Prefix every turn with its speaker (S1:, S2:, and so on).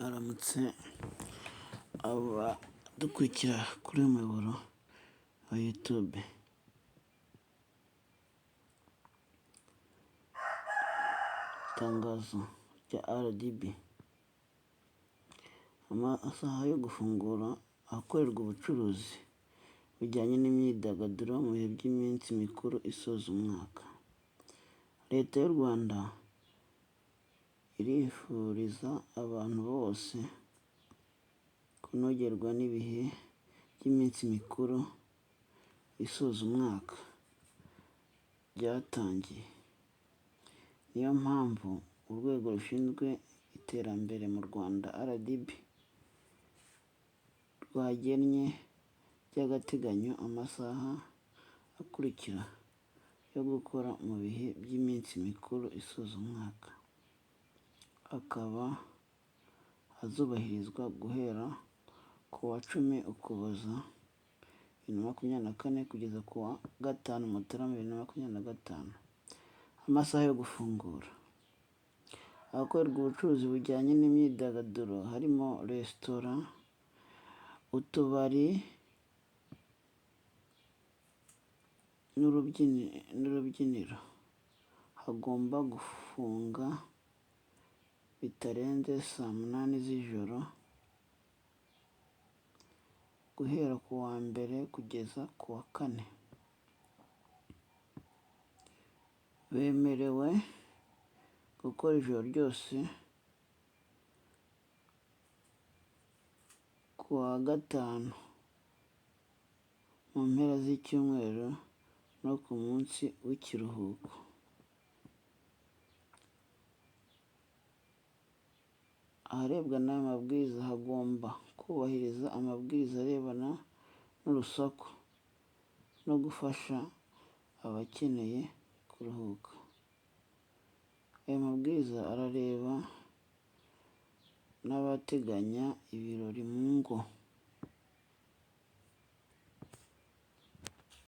S1: Aramutse abadukurikira kuri uyu muyoboro wa YouTube. Itangazo rya RDB, amasaha yo gufungura ahakorerwa ubucuruzi bujyanye n'imyidagaduro mu bihe by'iminsi mikuru isoza umwaka. Leta y'u Rwanda irifuriza abantu bose kunogerwa n'ibihe by'iminsi mikuru isoza umwaka byatangiye. Niyo mpamvu urwego rushinzwe iterambere mu Rwanda RDB rwagennye by'agateganyo amasaha akurikira yo gukora mu bihe by'iminsi mikuru isoza umwaka, akaba azubahirizwa guhera ku wa 10 Ukuboza 2024 kugeza ku wa 5 Mutarama 2025. Amasaha yo gufungura ahakorerwa ubucuruzi bujyanye n'imyidagaduro harimo resitora, utubari n'urubyiniro, hagomba gufunga bitarenze saa 8 z'ijoro guhera ku wa mbere kugeza ku wa kane. Bemerewe gukora ijoro ryose ku wa gatanu, mu mpera z'icyumweru no ku munsi w'ikiruhuko. Aharebwa n'aya mabwiriza hagomba kubahiriza amabwiriza arebana n'urusaku no gufasha abakeneye kuruhuka. Aya mabwiriza arareba n'abateganya ibirori mu ngo.